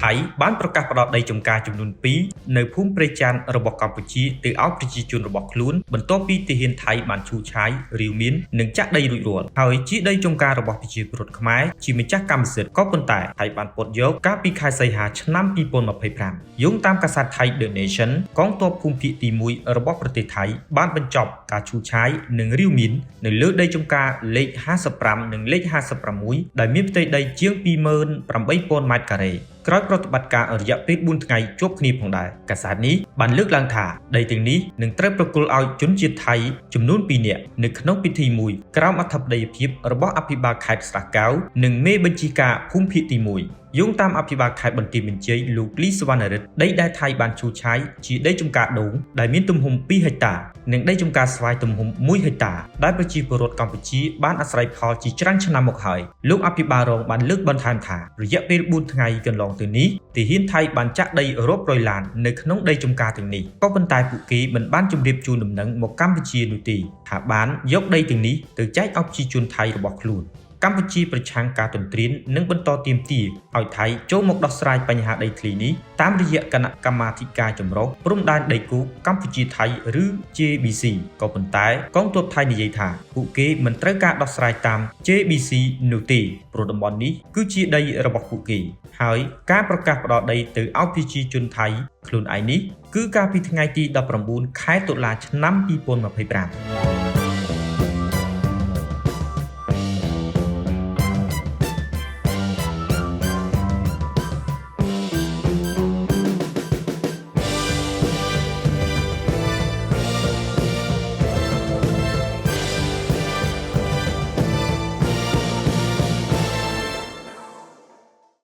ថៃបានប្រកាសផ្ដល់ដីចម្ការចំនួន2នៅភូមិព្រៃចានរបស់កម្ពុជាទៅឲ្យប្រជាជនរបស់ខ្លួនបន្ទាប់ពីទាហានថៃបានឈូសឆាយរាវមាននិងចាក់ដីរួចរាល់ហើយជាដីចម្ការរបស់ប្រជាពលរដ្ឋខ្មែរជាម្ចាស់កម្មសិទ្ធិក៏ប៉ុន្តែថៃបានពត់យកកាលពីខែសីហាឆ្នាំ2025យោងតាមកាសែតថៃ The Nation កងទ័ពភូមិភាគទី1របស់ប្រទេសថៃបានបញ្ចប់ការឈូសឆាយនិងរាវមាននៅលើដីចម្ការលេខ55និងលេខ56ដែលមានផ្ទៃដីជាង28,000ម៉ែត្រការ៉េក្រោយប្រតិបត្តិការរយៈពេល4ថ្ងៃជាប់គ្នាផងដែរកាសែតនេះបានលើកឡើងថាដីទាំងនេះនឹងត្រូវប្រគល់ឲ្យជនជាតិថៃចំនួន2នាក់នៅក្នុងពិធីមួយក្រោមអធិបតីភាពរបស់អភិបាលខេត្តស្រះកែវនិងមេបញ្ជាការភូមិភាគទី1យោងតាមអភិបាលខេត្តបន្ទាយមានជ័យលោកលីសវណ្ណរិទ្ធដីដែលថៃបានឈូសឆាយជាដីចម្ការដូងដែលមានទំហំ2ហិកតានិងដីចម្ការស្វាយទំហំ1ហិកតាដែលប្រជាពលរដ្ឋកម្ពុជាបានអាស្រ័យផលជាច្រើនឆ្នាំមកហើយលោកអភិបាលរងបានលើកបន្ថែមថារយៈពេល4ថ្ងៃកន្លងទៅនេះទាហានថៃបានចាក់ដីរាប់រយឡាននៅក្នុងដីចម្ការទាំងនេះក៏ប៉ុន្តែពួកគេមិនបានជម្រាបជូនដំណឹងមកកម្ពុជានោះទេថាបានយកដីទាំងនេះទៅចែកឲ្យប្រជាជនថៃរបស់ខ្លួនកម្ពុជាប្រឆាំងការទន្ទ្រាននិងបន្តទាមទារឲ្យថៃចូលមកដោះស្រាយបញ្ហាដីធ្លីនេះតាមរយៈគណៈកម្មាធិការចម្រុះព្រំដែនដីគោកកម្ពុជាថៃឬ JBC ក៏ប៉ុន្តែកងទ័ពថៃនិយាយថាពួកគេមិនត្រូវការដោះស្រាយតាម JBC នោះទេព្រោះតំបន់នេះគឺជាដីរបស់ពួកគេហើយការប្រកាសផ្ដល់ដីទៅឲ្យប្រជាជនថៃខ្លួនឯងនេះគឺកាលពីថ្ងៃទី19ខែតុលាឆ្នាំ2025។